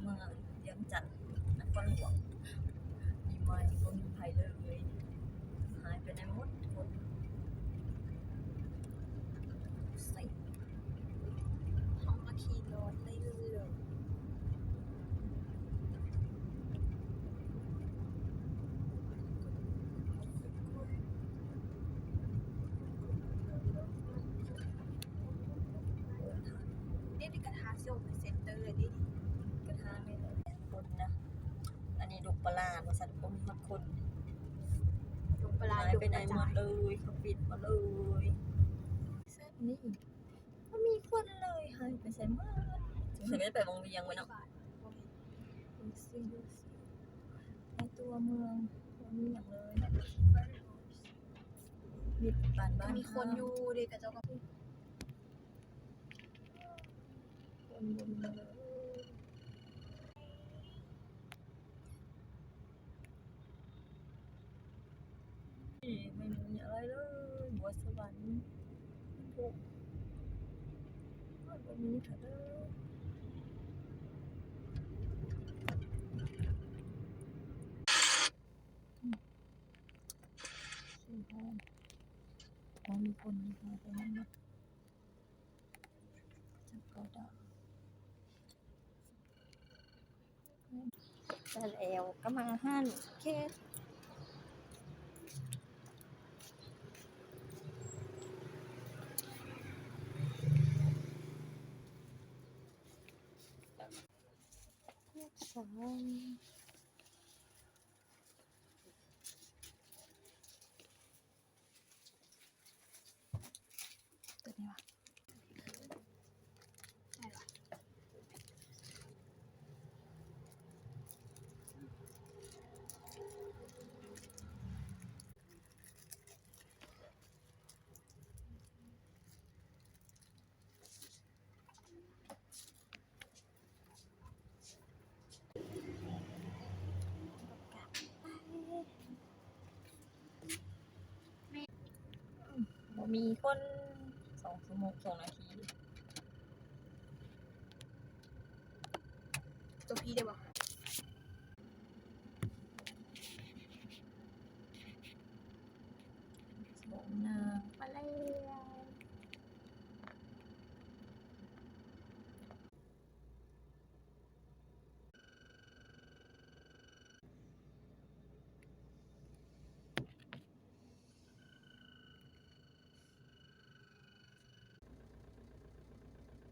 ເມືອງວຽງຈັນ ນະຄອນຫຼວງ. ປີໃໝ່ບໍ່ມີໃຜເລີຍ ຫາຍໄປໄດ້ໝົດທຸກຄົນ. ເຮົາມາຂີ່ລົດໄດ້ເລື້ອຍໆ. ເດ ນີ້ກະທາຊິອອກໄປເຊັນເຕີເດ ກະທາແມ່ນຄົນນະ. ອັນນີ້ດົງປະຫຼາດວ່າຊັ້ນ ບໍ່ມີຮອດຄົນ. ດົງປະຫຼາດ ຫາຍໄປໄດ້ໝົດເລີຍ ເຂົາປິດໝົດເລີຍ. ເຊິ່ງນີ້ ບໍ່ມີຄົນເລີຍ ຫາຍໄປໃສໝົດ. ສົງໄສໄປວັງວຽງໄວ້ເນາະ. ໃນຕົວເມືອງບໍ່ມີຫຍັງເລີຍ ມີບ້ານ ມີຄົນຢູ່ເດ ເຂົາເຈົ້າກະ ຄົນບໍ່ມີເລີຍ. ນີ້ ບໍ່ມີຫຍັງເລີຍ ບົວສະຫວັນ ບໍ່ມີເລີຍ. ໂອ້ ມີຄົນຢູ່ ເຂົາເຈົ້າກະ ແລ້ວກະມາຮ້ານເຄກ ສອງ. ຕົວນີ້ຫວາ? ໃຊ່ຫວາ? ບໍ່ມີຄົນ ສອງຊົ່ວໂມງ ສອງນາທີ. ໂຕພີເດ້ບໍ່?